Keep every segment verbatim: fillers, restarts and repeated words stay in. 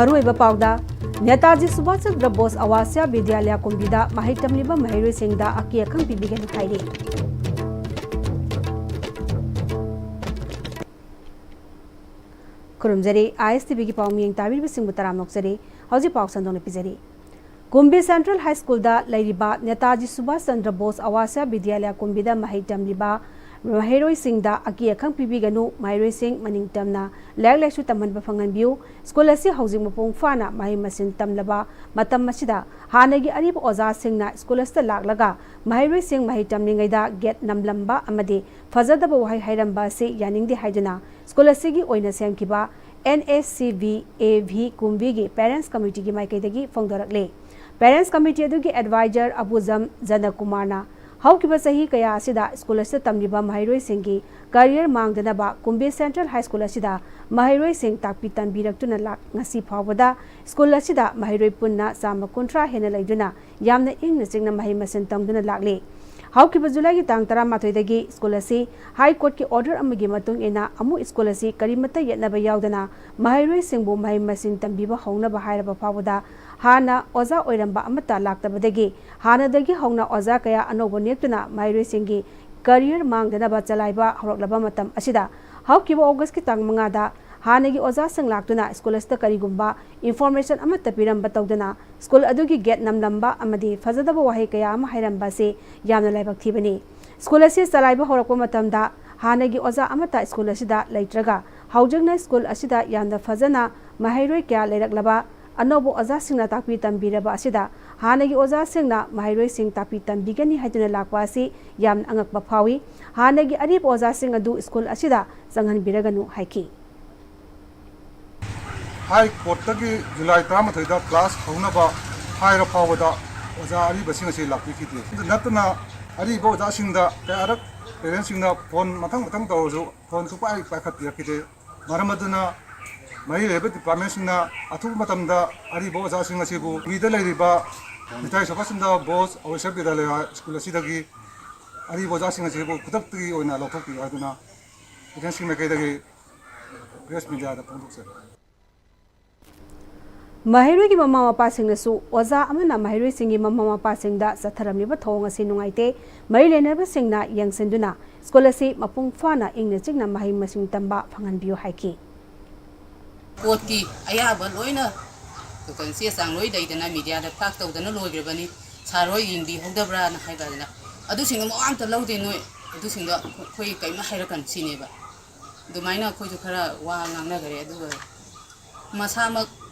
ꯃꯔꯨꯑꯣꯏꯕ ꯄꯥꯎꯗ, ꯅꯦꯇꯥꯖꯤ ꯁꯨꯚꯥꯁ ꯆꯟꯗ꯭ꯔ ꯕꯣꯁ ꯑꯋꯥꯁ꯭ꯌ ꯕꯤꯗ꯭ꯌꯥꯂꯌ ꯀꯨꯝꯕꯤꯗ ꯃꯍꯩ ꯇꯝꯂꯤꯕ ꯃꯍꯩꯔꯣꯏꯁꯤꯡꯗ ꯑꯀꯤ ꯑꯈꯪ ꯄꯤꯕꯤꯒꯅꯨ ꯍꯥꯏꯔꯤ꯫ ꯈꯨꯔꯨꯝꯖꯔꯤ, ISTVꯒꯤ ꯄꯥꯎ ꯃꯤꯠꯌꯦꯡ ꯇꯥꯕꯤꯔꯤꯕꯁꯤꯡꯕꯨ ꯇꯔꯥꯝꯅ ꯑꯣꯛꯆꯔꯤ꯫ ꯍꯧꯖꯤꯛ ꯄꯥꯎ ꯁꯟꯗꯣꯛꯅ ꯄꯤꯖꯔꯤ꯫ ꯀꯨꯝꯕꯤ Central High Schoolꯗ ꯂꯩꯔꯤꯕ ꯅꯦꯇꯥꯖꯤ ꯁꯨꯚꯥꯁ ꯆꯟꯗ꯭ꯔ ꯕꯣꯁ ꯑꯋꯥꯁ꯭ꯌ ꯕꯤꯗ꯭ꯌꯥꯂꯌ ꯀꯨꯝꯕꯤꯗ ꯃꯍꯩ ꯇꯝꯂꯤꯕ ꯃꯍꯩꯔꯣꯏꯁꯤꯡꯗ ꯑꯀꯤ ꯑꯈꯪ ꯄꯤꯕꯤꯒꯅꯨ, ꯃꯍꯩꯔꯣꯏꯁꯤꯡ ꯃꯅꯤꯡ ꯇꯝꯅ ꯂꯥꯏꯔꯤꯛ ꯂꯥꯏꯁꯨ ꯇꯝꯍꯟꯕ ꯐꯪꯍꯟꯕꯤꯌꯨ, ꯁ꯭ꯀꯨꯜ ꯑꯁꯤ ꯍꯧꯖꯤꯛ ꯃꯄꯨꯡ ꯐꯥꯅ ꯃꯍꯩ ꯃꯁꯤꯡ ꯇꯝꯂꯕ ꯃꯇꯝ ꯑꯁꯤꯗ ꯍꯥꯟꯅꯒꯤ ꯑꯔꯤꯕ ꯑꯣꯖꯥꯁꯤꯡꯅ ꯁ꯭ꯀꯨꯜ ꯑꯁꯤꯗ ꯂꯥꯛꯂꯒ ꯃꯍꯩꯔꯣꯏꯁꯤꯡ ꯃꯍꯩ ꯇꯝꯂꯤꯉꯩꯗ ꯒꯦꯠ ꯅꯝꯂꯝꯕ ꯑꯃꯗꯤ ꯐꯖꯗꯕ ꯋꯥꯍꯩ ꯍꯥꯏꯔꯝꯕ ꯑꯁꯤ ꯌꯥꯅꯤꯡꯗꯦ ꯍꯥꯏꯗꯨꯅ ꯁ꯭ꯀꯨꯜ ꯑꯁꯤꯒꯤ ꯑꯣꯏꯅ ꯁꯦꯝꯈꯤꯕ NSCVAV ꯀꯨꯝꯕꯤꯒꯤ Parents Committeeꯒꯤ ꯃꯥꯏꯀꯩꯗꯒꯤ ꯐꯣꯡꯗꯣꯔꯛꯂꯤ꯫ Parents Committee ꯑꯗꯨꯒꯤ advisor ꯑꯕꯨꯖꯝ ꯖꯅꯀꯨꯃꯥꯔꯅ ꯍꯧꯈꯤꯕ ꯆꯍꯤ ꯀꯌꯥ ꯑꯁꯤꯗ ꯁ꯭ꯀꯨꯜ ꯑꯁꯤꯗ ꯇꯝꯂꯤꯕ ꯃꯍꯩꯔꯣꯏꯁꯤꯡꯒꯤ career ꯃꯥꯡꯗꯅꯕ ꯀꯨꯝꯕꯤ Central High School ꯑꯁꯤꯗ ꯃꯍꯩꯔꯣꯏꯁꯤꯡ ꯇꯥꯛꯄꯤ ꯇꯝꯕꯤꯔꯛꯇꯨꯅ ꯂꯥꯛ-, ꯉꯁꯤ ꯐꯥꯎꯕꯗ ꯁ꯭ꯀꯨꯜ ꯑꯁꯤꯗ ꯃꯍꯩꯔꯣꯏ ꯄꯨꯟꯅ ꯆꯥꯝꯃ ꯀꯨꯟꯊ꯭ꯔꯥ ꯍꯦꯟꯅ ꯂꯩꯗꯨꯅ ꯌꯥꯝꯅ ꯏꯪꯅ ꯆꯤꯛꯅ ꯃꯍꯩ ꯃꯁꯤꯡ ꯇꯝꯗꯨꯅ ꯂꯥꯛꯂꯤ꯫ ꯍꯧꯈꯤꯕ ꯖꯨꯂꯥꯏꯒꯤ ꯇꯥꯡ ꯇꯔꯥꯃꯥꯊꯣꯏꯗꯒꯤ ꯁ꯭ꯀꯨꯜ ꯑꯁꯤ High Courtꯀꯤ order ꯑꯃꯒꯤ ꯃꯇꯨꯡ ꯏꯟꯅ ꯑꯃꯨꯛ ꯁ꯭ꯀꯨꯜ ꯑꯁꯤ ꯀꯔꯤꯃꯠꯇ ꯌꯦꯠꯅꯕ ꯌꯥꯎꯗꯅ ꯃꯍꯩꯔꯣꯏꯁꯤꯡꯕꯨ ꯃꯍꯩ ꯃꯁꯤꯡ ꯇꯝꯕꯤꯕ ꯍꯧꯅꯕ ꯍꯥꯏꯔꯕ ꯐꯥꯎꯕꯗ ꯍꯥꯟꯅ ꯑꯣꯖꯥ ꯑꯣꯏꯔꯝꯕ ꯑꯃꯠꯇ ꯂꯥꯛꯇꯕꯗꯒꯤ ꯍꯥꯟꯅꯗꯒꯤ ꯍꯧꯅ ꯑꯣꯖꯥ ꯀꯌꯥ ꯑꯅꯧꯕ ꯅꯦꯛꯇꯨꯅ ꯃꯍꯩꯔꯣꯏꯁꯤꯡꯒꯤ career ꯃꯥꯡꯗꯅꯕ ꯆꯂꯥꯏꯕ ꯍꯧꯔꯛꯂꯕ ꯃꯇꯝ ꯑꯁꯤꯗ ꯍꯧꯈꯤꯕ Augustꯀꯤ ꯇꯥꯡ ꯃꯉꯥꯗ ꯍꯥꯟꯅꯒꯤ ꯑꯣꯖꯥꯁꯤꯡ ꯂꯥꯛꯇꯨꯅ ꯁ꯭ꯀꯨꯜ ꯑꯁꯤꯗ ꯀꯔꯤꯒꯨꯝꯕ information ꯑꯃꯠꯇ ꯄꯤꯔꯝꯕ ꯇꯧꯗꯅ ꯁ꯭ꯀꯨꯜ ꯑꯗꯨꯒꯤ ꯒꯦꯠ ꯅꯝꯂꯝꯕ ꯑꯃꯗꯤ ꯐꯖꯗꯕ ꯋꯥꯍꯩ ꯀꯌꯥ ꯑꯃ ꯍꯥꯏꯔꯝꯕ ꯑꯁꯤ ꯌꯥꯝꯅ ꯂꯥꯏꯕꯛ ꯊꯤꯕꯅꯤ꯫ ꯁ꯭ꯀꯨꯜ ꯑꯁꯤ ꯆꯂꯥꯏꯕ ꯍꯧꯔꯛꯄ ꯃꯇꯝꯗ ꯍꯥꯟꯅꯒꯤ ꯑꯣꯖꯥ ꯑꯃꯠꯇ ꯁ꯭ꯀꯨꯜ ꯑꯁꯤꯗ ꯂꯩꯇ꯭ꯔꯒ ꯍꯧꯖꯤꯛꯅ ꯁ꯭ꯀꯨꯜ ꯑꯁꯤꯗ ꯌꯥꯝꯅ ꯐꯖꯅ ꯃꯍꯩꯔꯣꯏ ꯀꯌꯥ ꯂꯩꯔꯛꯂꯕ ꯑꯅꯧꯕ ꯑꯣꯖꯥꯁꯤꯡꯅ ꯇꯥꯛꯄꯤ ꯇꯝꯕꯤꯔꯕ ꯑꯁꯤꯗ ꯍꯥꯟꯅꯒꯤ ꯑꯣꯖꯥꯁꯤꯡꯅ ꯃꯍꯩꯔꯣꯏꯁꯤꯡ ꯇꯥꯛꯄꯤ ꯇꯝꯕꯤꯒꯅꯤ ꯍꯥꯏꯗꯨꯅ ꯂꯥꯛꯄ ꯑꯁꯤ ꯌꯥꯝꯅ ꯑꯉꯛꯄ ꯐꯥꯎꯏ꯫ ꯍꯥꯟꯅꯒꯤ ꯑꯔꯤꯕ ꯑꯣꯖꯥꯁꯤꯡ ꯑꯗꯨ ꯁ꯭ꯀꯨꯜ ꯑꯁꯤꯗ ꯆꯪꯍꯟꯕꯤꯔꯒꯅꯨ ꯍꯥꯏꯈꯤ꯫ High Courtꯇꯒꯤ ꯖꯨꯂꯥꯏ ꯇꯔꯥꯃꯥꯊꯣꯏꯗ class ꯍꯧꯅꯕ ꯍꯥꯏꯔ ꯐꯥꯎꯕꯗ ꯑꯣꯖꯥ ꯑꯔꯤꯕꯁꯤꯡ ꯑꯁꯤ ꯂꯥꯛꯄꯤꯈꯤꯗꯦ꯫ ꯑꯗꯨ ꯅꯠꯇꯅ ꯑꯔꯤꯕ ꯑꯣꯖꯥꯁꯤꯡꯗ ꯀꯌꯥꯔꯛ parentsꯁꯤꯡꯅ phone ꯃꯊꯪ ꯃꯊꯪ ꯇꯧꯔꯁꯨ phone ꯁꯨꯡꯄꯥꯏ ꯄꯥꯏꯈꯠꯄꯤꯔꯛꯈꯤꯗꯦ꯫ ꯃꯔꯝ ꯑꯗꯨꯅ ꯃꯔꯤ ꯂꯩꯅꯕ departmentꯁꯤꯡꯅ ꯑꯊꯨꯕ ꯃꯇꯝꯗ ꯑꯔꯤꯕ ꯑꯣꯖꯥꯁꯤꯡ ꯑꯁꯤꯕꯨ ꯀꯨꯝꯕꯤꯗ ꯂꯩꯔꯤꯕ ꯅꯦꯇꯥꯖꯤ ꯁꯨꯚꯥꯁ ꯆꯟꯗ꯭ꯔ ꯕꯣꯁ ꯑꯋꯥꯁ꯭ꯌ ꯕꯤꯗ꯭ꯌꯥꯂꯌ ꯁ꯭ꯀꯨꯜ ꯑꯁꯤꯗꯒꯤ ꯑꯔꯤꯕ ꯑꯣꯖꯥꯁꯤꯡ ꯑꯁꯤꯕꯨ ꯈꯨꯗꯛꯇꯒꯤ ꯑꯣꯏꯅ ꯂꯧꯊꯣꯛꯄꯤꯌꯨ ꯍꯥꯏꯗꯨꯅ parentsꯀꯤ ꯃꯥꯏꯀꯩꯗꯒꯤ press mediaꯗ ꯐꯣꯡꯗꯣꯛꯆꯔꯤ꯫ ꯃꯍꯩꯔꯣꯏꯒꯤ ꯃꯃꯥ ꯃꯄꯥꯁꯤꯡꯅꯁꯨ ꯑꯣꯖꯥ ꯑꯃꯅ ꯃꯍꯩꯔꯣꯏꯁꯤꯡꯒꯤ ꯃꯃꯥ ꯃꯄꯥꯁꯤꯡꯗ ꯆꯠꯊꯔꯝꯂꯤꯕ ꯊꯧꯑꯣꯡ ꯑꯁꯤ ꯅꯨꯡꯉꯥꯏꯇꯦ, ꯃꯔꯤ ꯂꯩꯅꯕꯁꯤꯡꯅ ꯌꯦꯡꯁꯤꯟꯗꯨꯅ ꯁ꯭ꯀꯨꯜ ꯑꯁꯤ ꯃꯄꯨꯡ ꯐꯥꯅ ꯏꯪꯅ ꯆꯤꯛꯅ ꯃꯍꯩ ꯃꯁꯤꯡ ꯇꯝꯕ ꯐꯪꯍꯟꯕꯤꯌꯨ ꯍꯥꯏꯈꯤ꯫ ꯄꯣꯠꯀꯤ ꯑꯌꯥꯕ ꯂꯣꯏꯅ ꯀꯩꯅꯣ ꯆꯦ ꯆꯥꯡ ꯂꯣꯏ ꯂꯩꯗꯅ ꯃꯦꯗꯤꯌꯥꯗ ꯐ꯭ꯂꯥꯛ ꯇꯧꯗꯅ ꯂꯣꯏꯈ꯭ꯔꯕꯅꯤ꯫ ꯁꯥꯔ ꯍꯣꯏ ꯌꯦꯡꯕꯤꯍꯧꯗꯕ꯭ꯔꯥꯅ ꯍꯥꯏꯕꯗꯅ ꯑꯗꯨꯁꯤꯡꯗꯣ ꯃꯋꯥ ꯑꯝꯇ ꯂꯧꯗꯦ꯫ ꯅꯣꯏ ꯑꯗꯨꯁꯤꯡꯗꯣ ꯑꯩꯈꯣꯏ ꯀꯔꯤꯝ ꯍꯥꯏꯔꯛꯀꯅꯨ ꯁꯤꯅꯦꯕ꯫ ꯑꯗꯨꯃꯥꯏꯅ ꯑꯩꯈꯣꯏꯁꯨ ꯈꯔ ꯋꯥ ꯉꯥꯡꯅꯈꯔꯦ꯫ ꯑꯗꯨꯒ ꯃꯁꯥꯃꯛ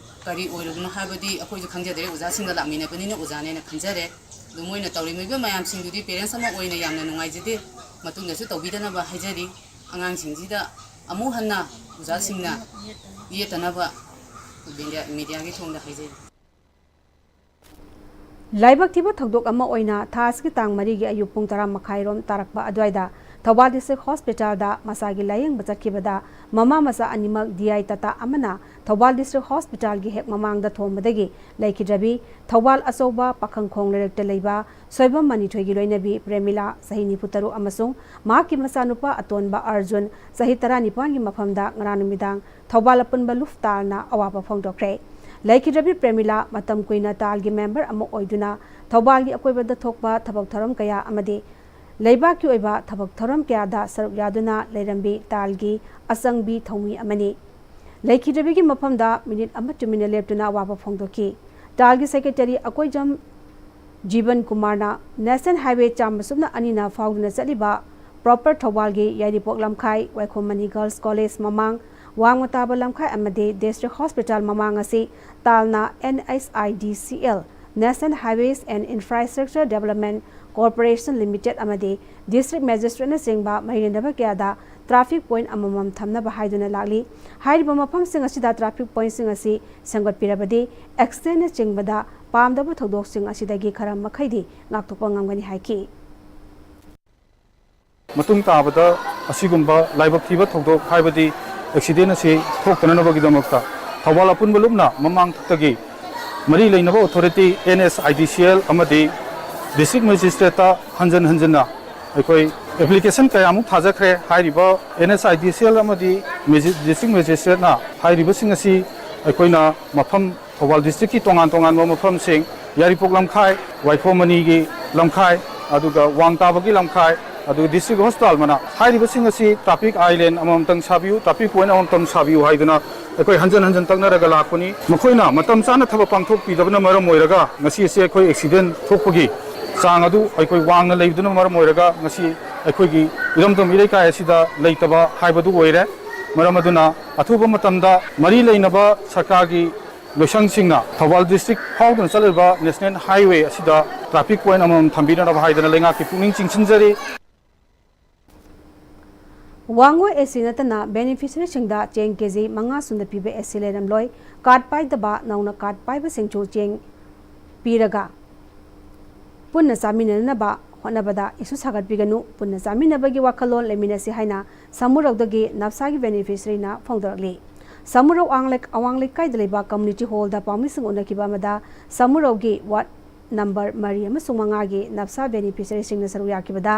ꯀꯔꯤ ꯑꯣꯏꯔꯕꯅꯣ ꯍꯥꯏꯕꯗꯤ ꯑꯩꯈꯣꯏꯁꯨ ꯈꯪꯖꯗ꯭ꯔꯦ, ꯑꯣꯖꯥꯁꯤꯡꯒ ꯂꯥꯛꯃꯤꯟꯅꯕꯅꯤꯅ ꯑꯣꯖꯥꯅꯦꯅ ꯈꯟꯖꯔꯦ꯫ ꯑꯗꯨ ꯃꯣꯏꯅ ꯇꯧꯔꯤꯕ ꯃꯌꯥꯝꯁꯤꯡꯗꯨꯗꯤ ꯄꯦꯔꯦꯟꯁ ꯑꯃ ꯑꯣꯏꯅ ꯌꯥꯝꯅ ꯅꯨꯡꯉꯥꯏꯖꯗꯦ꯫ ꯃꯇꯨꯡꯗꯁꯨ ꯇꯧꯕꯤꯗꯅꯕ ꯍꯥꯏꯖꯔꯤ꯫ ꯑꯉꯥꯡꯁꯤꯡꯁꯤꯗ ꯑꯃꯨꯛ ꯍꯟꯅ ꯑꯣꯖꯥꯁꯤꯡꯅ ꯌꯦꯠꯇꯅꯕ ꯃꯦꯗꯤꯌꯥ, ꯃꯦꯗꯤꯌꯥꯒꯤ ꯊꯣꯡꯗ ꯍꯥꯏꯖꯔꯤ꯫ ꯂꯥꯏꯕꯛ ꯊꯤꯕ ꯊꯧꯗꯣꯛ ꯑꯃ ꯑꯣꯏꯅ ꯊꯥ ꯑꯁꯤꯒꯤ ꯇꯥꯡ ꯃꯔꯤꯒꯤ ꯑꯌꯨꯛ ꯄꯨꯡ ꯇꯔꯥ ꯃꯈꯥꯏꯔꯣꯝ ꯇꯥꯔꯛꯄ ꯑꯗꯨꯋꯥꯏꯗ ꯊꯧꯕꯥꯜ ꯗꯤꯁꯇ꯭ꯔꯤꯛ ꯍꯣꯁꯄꯤꯇꯥꯜꯗ ꯃꯆꯥꯒꯤ ꯂꯥꯌꯦꯡꯕ ꯆꯠꯈꯤꯕꯗ ꯃꯃꯥ ꯃꯆꯥ ꯑꯅꯤꯃꯛ ꯗꯤ ꯑꯥꯏ ꯇꯥꯇꯥ ꯑꯃꯅ ꯊꯧꯕꯥꯜ ꯗꯤꯁꯇ꯭ꯔꯤꯛ ꯍꯣꯁꯄꯤꯇꯥꯜꯒꯤ ꯍꯦꯛ ꯃꯃꯥꯡꯗ ꯊꯣꯝꯕꯗꯒꯤ ꯂꯩꯈꯤꯗ꯭ꯔꯕꯤ ꯊꯧꯕꯥꯜ ꯑꯆꯧꯕ ꯄꯥꯈꯪꯈꯣꯡ ꯂꯩꯔꯛꯇ ꯂꯩꯕ ꯁꯣꯏꯕꯝ ꯃꯅꯤꯊꯣꯏꯒꯤ ꯂꯣꯏꯅꯕꯤ ꯄ꯭ꯔꯦꯃꯤꯂꯥ, ꯆꯍꯤ ꯅꯤꯐꯨ ꯇꯔꯨꯛ, ꯑꯃꯁꯨꯡ ꯃꯍꯥꯛꯀꯤ ꯃꯆꯥꯅꯨꯄꯥ ꯑꯇꯣꯟꯕ ꯑꯔꯖꯨꯟ, ꯆꯍꯤ ꯇꯔꯥꯅꯤꯄꯥꯟꯒꯤ ꯃꯐꯝꯗ ꯉꯔꯥꯡ ꯅꯨꯃꯤꯗꯥꯡ ꯊꯧꯕꯥꯜ ꯑꯄꯨꯟꯕ ꯂꯨꯞ ꯇꯥꯜꯅ ꯑꯋꯥꯕ ꯐꯣꯡꯗꯣꯛꯈ꯭ꯔꯦ꯫ ꯂꯩꯈꯤꯗ꯭ꯔꯕꯤ ꯄ꯭ꯔꯦꯃꯤꯂꯥ ꯃꯇꯝ ꯀꯨꯏꯅ ꯇꯥꯜꯒꯤ ꯃꯦꯝꯕꯔ ꯑꯃ ꯑꯣꯏꯗꯨꯅ ꯊꯧꯕꯥꯜꯒꯤ ꯑꯀꯣꯏꯕꯗ ꯊꯣꯛꯄ ꯊꯕꯛ ꯊꯧꯔꯝ ꯀꯌꯥ ꯑꯃꯗꯤ ꯂꯩꯕꯥꯛꯀꯤ ꯑꯣꯏꯕ ꯊꯕꯛ ꯊꯧꯔꯝ ꯀꯌꯥꯗ ꯁꯔꯨꯛ ꯌꯥꯗꯨꯅ ꯂꯩꯔꯝꯕꯤ ꯇꯥꯜꯒꯤ ꯑꯆꯪꯕꯤ ꯊꯧꯃꯤ ꯑꯃꯅꯤ꯫ ꯂꯩꯈꯤꯗ꯭ꯔꯕꯤꯒꯤ ꯃꯐꯝꯗ ꯃꯤꯅꯤꯠ ꯑꯃ ꯇꯨꯃꯤꯟꯅ ꯂꯦꯞꯇꯨꯅ ꯑꯋꯥꯕ ꯐꯣꯡꯗꯣꯛꯈꯤ꯫ ꯇꯥꯜꯒꯤ ꯁꯦꯀ꯭ꯔꯦꯇꯔꯤ ꯑꯀꯣꯏꯖꯝ ꯖꯤꯕꯟ ꯀꯨꯃꯥꯔꯅ ꯅꯦꯁꯅꯦꯜ ꯍꯥꯏꯋꯦ ꯆꯥꯝꯃ ꯁꯨꯞꯅ ꯑꯅꯤꯅ ꯐꯥꯎꯗꯨꯅ ꯆꯠꯂꯤꯕ ꯄ꯭ꯔꯣꯄꯔ ꯊꯧꯕꯥꯜꯒꯤ ꯌꯥꯏꯔꯤꯄꯣꯛ ꯂꯝꯈꯥꯏ, ꯋꯥꯏꯈꯣꯝ ꯃꯅꯤ ꯒꯔꯜꯁ ꯀꯣꯂꯦꯖ ꯃꯃꯥꯡ, ꯋꯥꯡꯃ ꯇꯥꯕ ꯂꯝꯈꯥꯏ ꯑꯃꯗꯤ ꯗꯤꯁꯇ꯭ꯔꯤꯛ ꯍꯣꯁꯄꯤꯇꯥꯜ ꯃꯃꯥꯡ ꯑꯁꯤ ꯇꯥꯜꯅ N H I D C L, National Highways and Infrastructure Development Corporation Limited ꯑꯃꯗꯤ ꯗꯤꯁꯇ꯭ꯔꯤꯛ ꯃꯦꯖꯤꯁꯇ꯭ꯔꯦꯠꯅꯆꯤꯡꯕ ꯃꯔꯤ ꯂꯩꯅꯕ ꯀꯌꯥꯗ ꯇ꯭ꯔꯥꯐꯤꯛ ꯄꯣꯏꯟꯠ ꯑꯃꯃꯝ ꯊꯝꯅꯕ ꯍꯥꯏꯗꯨꯅ ꯂꯥꯛꯂꯤ꯫ ꯍꯥꯏꯔꯤꯕ ꯃꯐꯝꯁꯤꯡ ꯑꯁꯤꯗ ꯇ꯭ꯔꯥꯐꯤꯛ ꯄꯣꯏꯟꯠꯁꯤꯡ ꯑꯁꯤ ꯁꯦꯝꯒꯠꯄꯤꯔꯕꯗꯤ ꯑꯦꯛꯁꯤꯗꯦꯟꯅꯆꯤꯡꯕꯗ ꯄꯥꯝꯗꯕ ꯊꯧꯗꯣꯛꯁꯤꯡ ꯑꯁꯤꯗꯒꯤ ꯈꯔ ꯃꯈꯩꯗꯤ ꯉꯥꯛꯊꯣꯛꯄ ꯉꯝꯒꯅꯤ ꯍꯥꯏꯈꯤ꯫ ꯃꯇꯨꯡ ꯇꯥꯕꯗ ꯑꯁꯤꯒꯨꯝꯕ ꯂꯥꯏꯕꯛ ꯊꯤꯕ ꯊꯧꯗꯣꯛ ꯍꯥꯏꯕꯗꯤ ꯑꯦꯛꯁꯤꯗꯦꯟ ꯑꯁꯤ ꯊꯣꯛꯇꯅꯅꯕꯒꯤꯗꯃꯛꯇ ꯊꯧꯕꯥꯜ ꯑꯄꯨꯟꯕ ꯂꯨꯞꯅ ꯃꯃꯥꯡꯊꯛꯇꯒꯤ ꯃꯔꯤ ꯂꯩꯅꯕ authority, N H I D C L ꯑꯃꯗꯤ ꯗꯤꯁꯇ꯭ꯔꯤꯛ ꯃꯦꯖꯤꯁꯇ꯭ꯔꯦꯠꯇ ꯍꯟꯖꯟ ꯍꯟꯖꯟꯅ ꯑꯩꯈꯣꯏ ꯑꯦꯄ꯭ꯂꯤꯀꯦꯁꯟ ꯀꯌꯥꯃꯨꯛ ꯊꯥꯖꯈ꯭ꯔꯦ꯫ ꯍꯥꯏꯔꯤꯕ N H I D C L ꯑꯃꯗꯤ ꯃꯦꯖꯤ-, ꯗꯤꯁꯇ꯭ꯔꯤꯛ ꯃꯦꯖꯤꯁꯇ꯭ꯔꯦꯠꯅ ꯍꯥꯏꯔꯤꯕꯁꯤꯡ ꯑꯁꯤ ꯑꯩꯈꯣꯏꯅ ꯃꯐꯝ ꯊꯧꯕꯥꯜ ꯗꯤꯁꯇ꯭ꯔꯤꯛꯀꯤ ꯇꯣꯉꯥꯟ ꯇꯣꯉꯥꯟꯕ ꯃꯐꯝꯁꯤꯡ, ꯌꯥꯏꯔꯤꯄꯣꯛ ꯂꯝꯈꯥꯏ, ꯋꯥꯏꯈꯣꯝ ꯃꯅꯤꯒꯤ ꯂꯝꯈꯥꯏ, ꯑꯗꯨꯒ ꯋꯥꯡ ꯇꯥꯕꯒꯤ ꯂꯝꯈꯥꯏ, ꯑꯗꯨꯒ ꯗꯤꯁꯇ꯭ꯔꯤꯛ ꯍꯣꯁꯄꯤꯇꯥꯜ ꯃꯅꯥꯛ ꯍꯥꯏꯔꯤꯕꯁꯤꯡ ꯑꯁꯤ ꯇ꯭ꯔꯥꯐꯤꯛ ꯑꯥꯏꯂꯦꯟ ꯑꯃꯃꯝꯇꯪ ꯁꯥꯕꯤꯌꯨ, ꯇ꯭ꯔꯥꯐꯤꯛ ꯄꯣꯏꯟ ꯑꯃꯃꯝꯇꯪ ꯁꯥꯕꯤꯌꯨ ꯍꯥꯏꯗꯨꯅ ꯑꯩꯈꯣꯏ ꯍꯟꯖꯟ ꯍꯟꯖꯟ ꯇꯛꯅꯔꯒ ꯂꯥꯛꯄꯅꯤ꯫ ꯃꯈꯣꯏꯅ ꯃꯇꯝ ꯆꯥꯅ ꯊꯕꯛ ꯄꯥꯡꯊꯣꯛꯄꯤꯗꯕꯅ ꯃꯔꯝ ꯑꯣꯏꯔꯒ ꯉꯁꯤ ꯑꯁꯤ ꯑꯩꯈꯣꯏ ꯑꯦꯛꯁꯤꯗꯦꯟ ꯊꯣꯛꯄꯒꯤ ꯆꯥꯡ ꯑꯗꯨ ꯑꯩꯈꯣꯏ ꯋꯥꯡꯅ ꯂꯩꯕꯗꯨꯅ ꯃꯔꯝ ꯑꯣꯏꯔꯒ ꯉꯁꯤ ꯑꯩꯈꯣꯏꯒꯤ ꯏꯔꯝꯗꯝ ꯏꯔꯩꯀꯥꯏ ꯑꯁꯤꯗ ꯂꯩꯇꯕ ꯍꯥꯏꯕꯗꯨ ꯑꯣꯏꯔꯦ꯫ ꯃꯔꯝ ꯑꯗꯨꯅ ꯑꯊꯨꯕ ꯃꯇꯝꯗ ꯃꯔꯤ ꯂꯩꯅꯕ ꯁꯔꯀꯥꯔꯒꯤ ꯂꯣꯏꯁꯪꯁꯤꯡꯅ ꯊꯧꯕꯥꯜ ꯗꯤꯁꯇ꯭ꯔꯤꯛ ꯐꯥꯎꯗꯨꯅ ꯆꯠꯂꯤꯕ ꯅꯦꯁꯅꯦꯜ ꯍꯥꯏꯋꯦ ꯑꯁꯤꯗ ꯇ꯭ꯔꯥꯐꯤꯛ ꯄꯣꯏꯟ ꯑꯃꯃꯝ ꯊꯝꯕꯤꯅꯅꯕ ꯍꯥꯏꯗꯅ ꯂꯩꯉꯥꯛꯀꯤ ꯄꯨꯛꯅꯤꯡ ꯆꯤꯡꯁꯤꯟꯖꯔꯤ꯫ ꯋꯥꯡꯒꯣꯏ ꯑꯦꯁ ꯁꯤ ꯅꯠꯇꯅ ꯕꯦꯅꯤꯐꯤꯁꯔꯤꯁꯤꯡꯗ ꯆꯦꯡ ꯀꯦ ꯖꯤ ꯃꯉꯥ ꯁꯨꯅ ꯄꯤꯕ ꯑꯦꯁ ꯁꯤ ꯂꯩꯔꯝꯂꯣꯏ꯫ ꯀꯥꯔꯗ ꯄꯥꯏꯗꯕ ꯅꯧꯅ ꯀꯥꯔꯗ ꯄꯥꯏꯕꯁꯤꯡꯁꯨ ꯆꯦꯡ ꯄꯤꯔꯒ ꯄꯨꯟꯅ ꯆꯥꯃꯤꯟꯅꯅꯕ ꯍꯣꯠꯅꯕꯗ ꯏꯁꯨ ꯁꯥꯒꯠꯄꯤꯒꯅꯨ꯫ ꯄꯨꯟꯅ ꯆꯥꯃꯤꯟꯅꯕꯒꯤ ꯋꯥꯈꯜꯂꯣꯟ ꯂꯩꯃꯤꯟꯅꯁꯤ ꯍꯥꯏꯅ ꯁꯥꯃꯨꯔꯧꯗꯒꯤ ꯅꯞꯁꯥꯒꯤ ꯕꯦꯅꯤꯐꯤꯁꯔꯤꯅ ꯐꯣꯡꯗꯣꯔꯛꯂꯤ꯫ ꯁꯥꯃꯨꯔꯧ ꯑꯋꯥꯡ ꯂꯩꯛ-, ꯑꯋꯥꯡ ꯂꯩꯀꯥꯏꯗ ꯂꯩꯕ ꯀꯝꯃꯨꯅꯤꯇꯤ ꯍꯣꯜꯗ ꯄꯥꯎꯃꯤꯁꯤꯡ ꯎꯅꯈꯤꯕ ꯑꯃꯗ ꯁꯥꯃꯨꯔꯧꯒꯤ ꯋꯥꯔꯗ ꯅꯝꯕꯔ ꯃꯔꯤ ꯑꯃꯁꯨꯡ ꯃꯉꯥꯒꯤ ꯅꯞꯁꯥ ꯕꯦꯅꯤꯐꯤꯁꯔꯤꯁꯤꯡꯅ ꯁꯔꯨꯛ ꯌꯥꯈꯤꯕꯗ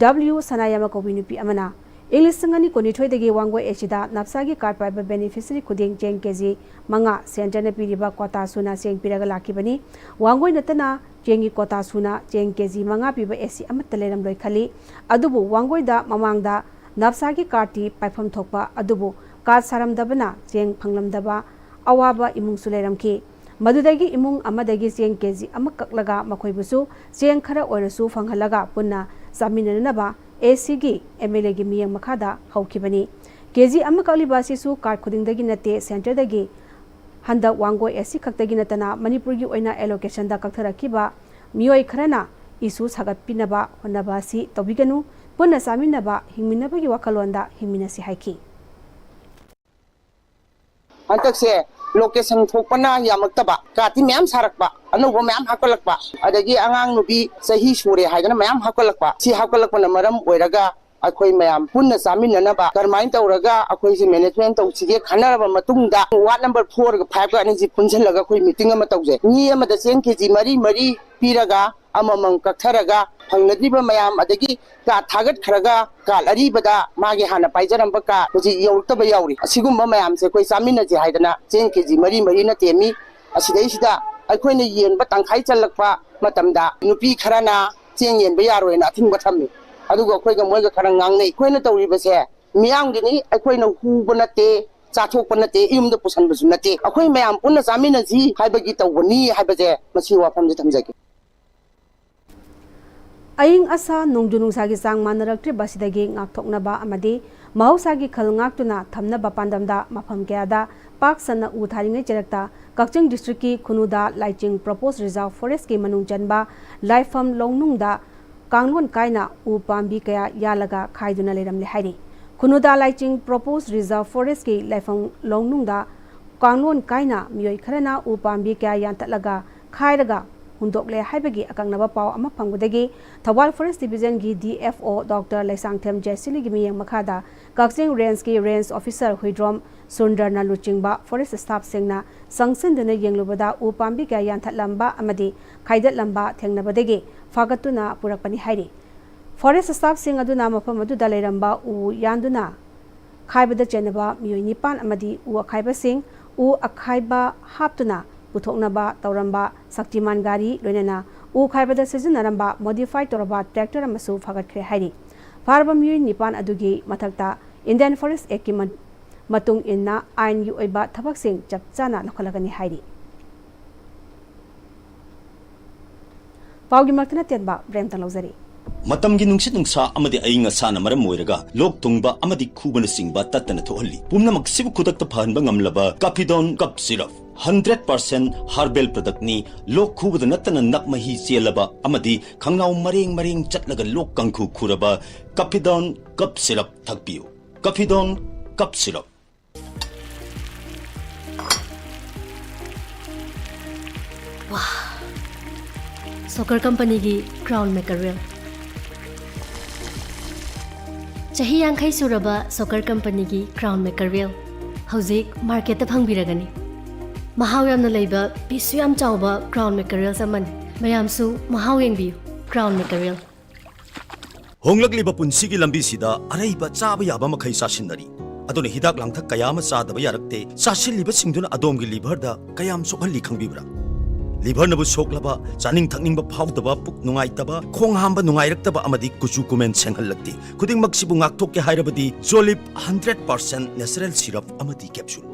ꯗꯕ꯭ꯂꯤꯎ ꯁꯅꯥꯌꯥꯏꯃ ꯀꯧꯕꯤ ꯅꯨꯄꯤ ꯑꯃꯅ ꯏꯪ ꯂꯤꯁꯤꯡ ꯑꯅꯤ ꯀꯨꯟꯅꯤꯊꯣꯏꯗꯒꯤ ꯋꯥꯡꯒꯣꯏ ꯑꯦꯁ ꯁꯤꯗ ꯅꯞꯁꯥꯒꯤ ꯀꯥꯔꯗ ꯄꯥꯏꯕ ꯕꯦꯅꯤꯐꯤꯁꯔꯤ ꯈꯨꯗꯤꯡ ꯆꯦꯡ ꯀꯦ ꯖꯤ ꯃꯉꯥ ꯁꯦꯟꯇꯔꯅ ꯄꯤꯔꯤꯕ ꯀ꯭ꯋꯥꯇꯥ ꯁꯨꯅ ꯆꯦꯡ ꯄꯤꯔꯒ ꯂꯥꯛꯈꯤꯕꯅꯤ꯫ ꯋꯥꯡꯒꯣꯏ ꯅꯠꯇꯅ ꯆꯦꯡꯒꯤ ꯀ꯭ꯋꯥꯇꯥ ꯁꯨꯅ ꯆꯦꯡ ꯀꯦ ꯖꯤ ꯃꯉꯥ ꯄꯤꯕ ꯑꯦꯁ ꯁꯤ ꯑꯃꯠꯇ ꯂꯩꯔꯝꯂꯣꯏ ꯈꯜꯂꯤ꯫ ꯑꯗꯨꯕꯨ ꯋꯥꯡꯒꯣꯏꯗ ꯃꯃꯥꯡꯗ ꯅꯞꯁꯥꯒꯤ ꯀꯥꯔꯗꯇꯤ ꯄꯥꯏꯐꯝ ꯊꯣꯛꯄ ꯑꯗꯨꯕꯨ ꯀꯥꯔꯗ ꯁꯥꯔꯝꯗꯕꯅ ꯆꯦꯡ ꯐꯪꯂꯝꯗꯕ ꯑꯋꯥꯕ ꯏꯃꯨꯡꯁꯨ ꯂꯩꯔꯝꯈꯤ꯫ ꯃꯗꯨꯗꯒꯤ ꯏꯃꯨꯡ ꯑꯃꯗꯒꯤ ꯆꯦꯡ ꯀꯦ ꯖꯤ ꯑꯃ ꯀꯛꯂꯒ ꯃꯈꯣꯏꯕꯨꯁꯨ ꯆꯦꯡ ꯈꯔ ꯑꯣꯏꯔꯁꯨ ꯐꯪꯍꯜꯂꯒ ꯄꯨꯟꯅ ꯆꯥꯃꯤꯟꯅꯅꯕ ꯑꯦꯁ ꯁꯤꯒꯤ ꯑꯦꯝ ꯑꯦꯜ ꯑꯦꯒꯤ ꯃꯤꯠꯌꯦꯡ ꯃꯈꯥꯗ ꯍꯧꯈꯤꯕꯅꯤ꯫ ꯀꯦ ꯖꯤ ꯑꯃ ꯀꯛꯂꯤꯕ ꯑꯁꯤꯁꯨ ꯀꯥꯔꯗ ꯈꯨꯗꯤꯡꯗꯒꯤ ꯅꯠꯇꯦ, ꯁꯦꯟꯇꯔꯗꯒꯤ ꯍꯟꯗꯛ ꯋꯥꯡꯒꯣꯏ ꯑꯦꯁ ꯁꯤ ꯈꯛꯇꯒꯤ ꯅꯠꯇꯅ ꯃꯅꯤꯄꯨꯔꯒꯤ ꯑꯣꯏꯅ ꯑꯦꯂꯣꯀꯦꯁꯟꯗ ꯀꯛꯊꯔꯛꯈꯤꯕ ꯃꯤꯑꯣꯏ ꯈꯔꯅ ꯏꯁꯨ ꯁꯥꯒꯠꯄꯤꯅꯕ ꯍꯣꯠꯅꯕ ꯑꯁꯤ ꯇꯧꯕꯤꯒꯅꯨ꯫ ꯄꯨꯟꯅ ꯆꯥꯃꯤꯟꯅꯕ, ꯍꯤꯡꯃꯤꯟꯅꯕꯒꯤ ꯋꯥꯈꯜꯂꯣꯟꯗ ꯍꯤꯡꯃꯤꯟꯅꯁꯤ ꯍꯥꯏꯈꯤ꯫ ꯍꯟꯗꯛꯁꯦ ꯂꯣꯀꯦꯁꯟ ꯊꯣꯛꯄꯅ ꯌꯥꯝꯃꯛꯇꯕ, ꯀꯥꯔꯗꯇꯤ ꯃꯌꯥꯝ ꯁꯥꯔꯛꯄ, ꯑꯅꯧꯕ ꯃꯌꯥꯝ ꯍꯥꯞꯀꯠꯂꯛꯄ, ꯑꯗꯒꯤ ꯑꯉꯥꯡ ꯅꯨꯄꯤ ꯆꯍꯤ ꯁꯨꯔꯦ ꯍꯥꯏꯗꯅ ꯃꯌꯥꯝ ꯍꯥꯞꯀꯠꯂꯛꯄ, ꯁꯤ ꯍꯥꯞꯀꯠꯂꯛꯄꯅ ꯃꯔꯝ ꯑꯣꯏꯔꯒ ꯑꯩꯈꯣꯏ ꯃꯌꯥꯝ ꯄꯨꯟꯅ ꯆꯥꯃꯤꯟꯅꯅꯕ ꯀꯔꯝꯍꯥꯏꯅ ꯇꯧꯔꯒ ꯑꯩꯈꯣꯏꯁꯦ ꯃꯦꯅꯦꯖꯃꯦꯟ ꯇꯧꯁꯤꯒꯦ ꯈꯟꯅꯔꯕ ꯃꯇꯨꯡꯗ ꯋꯥꯔꯗ ꯅꯝꯕꯔ ꯐꯣꯔꯒ ꯐꯥꯏꯚꯀ ꯑꯅꯤꯁꯤ ꯄꯨꯟꯁꯤꯜꯂꯒ ꯑꯩꯈꯣꯏ ꯃꯤꯇꯤꯡ ꯑꯃ ꯇꯧꯖꯩ꯫ ꯃꯤ ꯑꯃꯗ ꯆꯦꯡ ꯀꯦ ꯖꯤ ꯃꯔꯤ ꯃꯔꯤ ꯄꯤꯔꯒ ꯑꯃꯃꯝ ꯀꯛꯊꯔꯒ ꯐꯪꯅꯗ꯭ꯔꯤꯕ ꯃꯌꯥꯝ, ꯑꯗꯒꯤ ꯀꯥꯔꯗ ꯊꯥꯒꯠꯈ꯭ꯔꯒ ꯀꯥꯔꯗ ꯑꯔꯤꯕꯗ ꯃꯥꯒꯤ ꯍꯥꯟꯅ ꯄꯥꯏꯖꯔꯝꯕ ꯀꯥꯔꯗ ꯍꯧꯖꯤꯛ ꯌꯧꯔꯛꯇꯕ ꯌꯥꯎꯔꯤ꯫ ꯑꯁꯤꯒꯨꯝꯕ ꯃꯌꯥꯝꯁꯦ ꯑꯩꯈꯣꯏ ꯆꯥꯃꯤꯟꯅꯁꯦ ꯍꯥꯏꯗꯅ ꯆꯦꯡ ꯀꯦ ꯖꯤ ꯃꯔꯤ ꯃꯔꯤꯅ ꯇꯦꯝꯃꯤ꯫ ꯑꯁꯤꯗꯩꯁꯤꯗ ꯑꯩꯈꯣꯏꯅ ꯌꯦꯟꯕ ꯇꯪꯈꯥꯏ ꯆꯜꯂꯛꯄ ꯃꯇꯝꯗ ꯅꯨꯄꯤ ꯈꯔꯅ ꯆꯦꯡ ꯌꯦꯟꯕ ꯌꯥꯔꯣꯏꯅ ꯑꯊꯤꯡꯕ ꯊꯝꯃꯤ꯫ ꯑꯗꯨꯒ ꯑꯩꯈꯣꯏꯒ ꯃꯣꯏꯒ ꯈꯔ ꯉꯥꯡꯅꯩ꯫ ꯑꯩꯈꯣꯏꯅ ꯇꯧꯔꯤꯕꯁꯦ ꯃꯤꯌꯥꯝꯒꯤꯅꯤ, ꯑꯩꯈꯣꯏꯅ ꯍꯨꯕ ꯅꯠꯇꯦ, ꯆꯥꯊꯣꯛꯄ ꯅꯠꯇꯦ, ꯌꯨꯝꯗ ꯄꯨꯁꯟꯕꯁꯨ ꯅꯠꯇꯦ꯫ ꯑꯩꯈꯣꯏ ꯃꯌꯥꯝ ꯄꯨꯟꯅ ꯆꯥꯃꯤꯟꯅꯁꯤ ꯍꯥꯏꯕꯒꯤ ꯇꯧꯕꯅꯤ ꯍꯥꯏꯕꯁꯦ ꯃꯁꯤ ꯋꯥꯐꯝꯁꯦ ꯊꯝꯖꯒꯦ꯫ ꯑꯏꯪ ꯑꯁꯥ ꯅꯣꯡꯖꯨ ꯅꯨꯡꯁꯥꯒꯤ ꯆꯥꯡ ꯃꯥꯟꯅꯔꯛꯇ꯭ꯔꯤꯕ ꯑꯁꯤꯗꯒꯤ ꯉꯥꯛꯊꯣꯛꯅꯕ ꯑꯃꯗꯤ ꯃꯍꯧꯁꯥꯒꯤ ꯈꯜ ꯉꯥꯛꯇꯨꯅ ꯊꯝꯅꯕ ꯄꯥꯟꯗꯝꯗ ꯃꯐꯝ ꯀꯌꯥꯗ ꯄꯥꯛ ꯁꯟꯅ ꯎ ꯊꯥꯔꯤꯉꯩ ꯆꯦꯔꯛꯇ ꯀꯛꯆꯤꯡ ꯗꯤꯁꯇ꯭ꯔꯤꯛꯀꯤ ꯈꯨꯅꯨꯗ ꯂꯥꯏꯆꯤꯡ ꯄ꯭ꯔꯣꯄꯣꯁ ꯔꯤꯖꯥꯔꯚ ꯐꯣꯔꯦꯁ꯭ꯠꯀꯤ ꯃꯅꯨꯡ ꯆꯟꯕ ꯂꯥꯏꯐꯝ ꯂꯧꯅꯨꯡꯗ ꯀꯥꯡꯂꯣꯟ ꯀꯥꯏꯅ ꯎ ꯄꯥꯝꯕꯤ ꯀꯌꯥ ꯌꯥꯜꯂꯒ ꯈꯥꯏꯗꯨꯅ ꯂꯩꯔꯝꯂꯦ ꯍꯥꯏꯔꯤ꯫ ꯈꯨꯅꯨꯗ ꯂꯥꯏꯆꯤꯡ ꯄ꯭ꯔꯣꯄꯣꯁ ꯔꯤꯖꯥꯔꯚ ꯐꯣꯔꯦꯁ꯭ꯠꯀꯤ ꯂꯥꯏꯐꯝ ꯂꯧꯅꯨꯡꯗ ꯀꯥꯡꯂꯣꯟ ꯀꯥꯏꯅ ꯃꯤꯑꯣꯏ ꯈꯔꯅ ꯎ ꯄꯥꯝꯕꯤ ꯀꯌꯥ ꯌꯥꯟꯊꯠꯂꯒ ꯈꯥꯏꯔꯒ ꯍꯨꯟꯗꯣꯛꯂꯦ ꯍꯥꯏꯕꯒꯤ ꯑꯀꯛꯅꯕ ꯄꯥꯎ ꯑꯃ ꯐꯪꯕꯗꯒꯤ ꯊꯧꯕꯥꯜ ꯐꯣꯔꯦꯁ꯭ꯠ ꯗꯤꯕꯤꯖꯟꯒꯤ D F O doctor Leishangthem ꯖꯦꯁꯤꯂꯤꯒꯤ ꯃꯤꯠꯌꯦꯡ ꯃꯈꯥꯗ ꯀꯛꯆꯤꯡ ꯔꯦꯟꯖꯀꯤ ꯔꯦꯟꯖ ꯑꯣꯐꯤꯁꯥꯔ ꯍꯨꯏꯗ꯭ꯔꯣꯝ ꯁꯨꯟꯗꯔꯅ ꯂꯨꯆꯤꯡꯕ ꯐꯣꯔꯦꯁ꯭ꯠ ꯁ꯭ꯇꯥꯐꯁꯤꯡꯅ ꯆꯪꯁꯤꯟꯗꯨꯅ ꯌꯦꯡꯂꯨꯕꯗ ꯎ ꯄꯥꯝꯕꯤ ꯀꯌꯥ ꯌꯥꯟꯊꯠꯂꯝꯕ ꯑꯃꯗꯤ ꯈꯥꯏꯗꯠꯂꯝꯕ ꯊꯦꯡꯅꯕꯗꯒꯤ ꯐꯥꯒꯠꯇꯨꯅ ꯄꯨꯔꯛꯄꯅꯤ ꯍꯥꯏꯔꯤ꯫ ꯐꯣꯔꯦꯁ꯭ꯠ ꯁ꯭ꯇꯥꯐꯁꯤꯡ ꯑꯗꯨꯅ ꯃꯐꯝ ꯑꯗꯨꯗ ꯂꯩꯔꯝꯕ ꯎ ꯌꯥꯟꯗꯨꯅ ꯈꯥꯏꯕꯗ ꯆꯦꯟꯅꯕ ꯃꯤꯑꯣꯏ ꯅꯤꯄꯥꯟ ꯑꯃꯗꯤ ꯎ ꯑꯈꯥꯏꯕꯁꯤꯡ, ꯎ ꯑꯈꯥꯏꯕ ꯍꯥꯞꯇꯨꯅ ꯄꯨꯊꯣꯛꯅꯕ ꯇꯧꯔꯝꯕ ꯁꯛꯇꯤꯃꯥꯟ ꯒꯥꯔꯤ, ꯂꯣꯏꯅꯅ ꯎ ꯈꯥꯏꯕꯗ ꯁꯤꯖꯤꯟꯅꯔꯝꯕ ꯃꯣꯗꯤꯐꯥꯏ ꯇꯧꯔꯕ ꯇ꯭ꯔꯦꯛꯇꯔ ꯑꯃꯁꯨ ꯐꯥꯒꯠꯈ꯭ꯔꯦ ꯍꯥꯏꯔꯤ꯫ ꯐꯥꯔꯕ ꯃꯤꯑꯣꯏ ꯅꯤꯄꯥꯟ ꯑꯗꯨꯒꯤ ꯃꯊꯛꯇ ꯏꯟꯗꯤꯌꯟ ꯐꯣꯔꯦꯁ꯭ꯠ ꯑꯦꯛꯀꯤ ꯃ-, ꯃꯇꯨꯡ ꯏꯟꯅ ꯑꯥꯏꯟꯒꯤ ꯑꯣꯏꯕ ꯊꯕꯛꯁꯤꯡ ꯆꯞ ꯆꯥꯅ ꯂꯧꯈꯠꯂꯒꯅꯤ ꯍꯥꯏꯔꯤ꯫ ꯄꯥꯎꯒꯤ ꯃꯔꯛꯇꯅ ꯇꯦꯟꯕ ꯕ꯭ꯔꯦꯛ ꯑꯃꯇꯪ ꯂꯧꯖꯔꯤ꯫ ꯃꯇꯝꯒꯤ ꯅꯨꯡꯁꯤꯠ ꯅꯨꯡꯁꯥ ꯑꯃꯗꯤ ꯑꯏꯪ ꯑꯁꯥꯅ ꯃꯔꯝ ꯑꯣꯏꯔꯒ ꯂꯣꯛ ꯊꯨꯡꯕ ꯑꯃꯗꯤ ꯈꯨꯕꯅꯆꯤꯡꯕ ꯇꯠꯇꯅ ꯊꯣꯛꯍꯜꯂꯤ꯫ ꯄꯨꯝꯅꯃꯛꯁꯤꯕꯨ ꯈꯨꯗꯛꯇ ꯐꯍꯟꯕ ꯉꯝꯂꯕ ꯀꯥꯐꯤꯗꯣꯟ ꯀꯞ ꯁꯤꯔꯞ, ꯍꯟꯗ꯭ꯔꯦꯠ ꯄꯥꯔꯁꯦꯟꯠ ꯍꯔꯕꯦꯜ ꯄ꯭ꯔꯗꯛꯅꯤ꯫ ꯂꯣꯛ ꯈꯨꯕꯗ ꯅꯠꯇꯅ ꯅꯞ ꯃꯍꯤ ꯆꯦꯜꯂꯕ ꯑꯃꯗꯤ ꯈꯪꯅꯥꯎ ꯃꯔꯦꯡ ꯃꯔꯦꯡ ꯆꯠꯂꯒ ꯂꯣꯛ ꯀꯥꯡꯈꯨ ꯈꯨꯔꯕ ꯀꯥꯐꯤꯗꯣꯟ ꯀꯞ ꯁꯤꯔꯞ ꯊꯛꯄꯤꯌꯨ꯫ ꯀꯥꯐꯤꯗꯣꯟ ꯀꯞ ꯁꯤꯔꯞ꯫ ꯋꯥ! ꯁꯣꯀꯔ ꯀꯝꯄꯅꯤꯒꯤ ꯀ꯭ꯔꯥꯎꯟ ꯃꯦꯀꯔꯦꯜ꯫ ꯆꯍꯤ ꯌꯥꯡꯈꯩ ꯁꯨꯔꯕ ꯁꯣꯀꯔ ꯀꯝꯄꯅꯤꯒꯤ ꯀ꯭ꯔꯥꯎꯟ ꯃꯦꯀꯔꯦꯜ ꯍꯧꯖꯤꯛ ꯃꯥꯔꯀꯦꯠꯇ ꯐꯪꯕꯤꯔꯒꯅꯤ꯫ ꯃꯍꯥꯎ ꯌꯥꯝꯅ ꯂꯩꯕ, ꯄꯤꯁꯁꯨ ꯌꯥꯝ ꯆꯥꯎꯕ ꯀ꯭ꯔꯥꯎꯟ ꯃꯦꯀꯔꯦꯜꯁ ꯑꯃꯅꯤ꯫ ꯃꯌꯥꯝꯁꯨ ꯃꯍꯥꯎ ꯌꯦꯡꯕꯤꯌꯨ꯫ ꯀ꯭ꯔꯥꯎꯟ ꯃꯦꯀꯔꯦꯜ꯫ ꯍꯣꯡꯂꯛꯂꯤꯕ ꯄꯨꯟꯁꯤꯒꯤ ꯂꯝꯕꯤꯁꯤꯗ ꯑꯔꯩꯕ ꯆꯥꯕ ꯌꯥꯕ ꯃꯈꯩ ꯆꯥꯁꯤꯟꯅꯔꯤ꯫ ꯑꯗꯨꯅ ꯍꯤꯗꯥꯛ ꯂꯥꯡꯊꯛ ꯀꯌꯥ ꯑꯃ ꯆꯥꯗꯕ ꯌꯥꯔꯛꯇꯦ꯫ ꯆꯥꯁꯤꯜꯂꯤꯕꯁꯤꯡꯗꯨꯅ ꯑꯗꯣꯝꯒꯤ liverꯗ ꯀꯌꯥꯝ ꯁꯣꯛꯍꯜꯂꯤ ꯈꯪꯕꯤꯕ꯭ꯔꯥ? Liverꯅꯕꯨ ꯁꯣꯛꯂꯕ, ꯆꯥꯅꯤꯡ ꯊꯛꯅꯤꯡꯕ ꯐꯥꯎꯗꯕ, ꯄꯨꯛ ꯅꯨꯡꯉꯥꯏꯇꯕ, ꯈꯣꯡ ꯍꯥꯝꯕ ꯅꯨꯡꯉꯥꯏꯔꯛꯇꯕ ꯑꯃꯗꯤ ꯀꯨꯆꯨ ꯀꯨꯃꯦꯟ ꯁꯦꯡꯍꯜꯂꯛꯇꯦ꯫ ꯈꯨꯗꯤꯡꯃꯛꯁꯤꯕꯨ ꯉꯥꯛꯊꯣꯛꯀꯦ ꯍꯥꯏꯔꯕꯗꯤ Jolib hundred percent natural syrup ꯑꯃꯗꯤ capsule꯫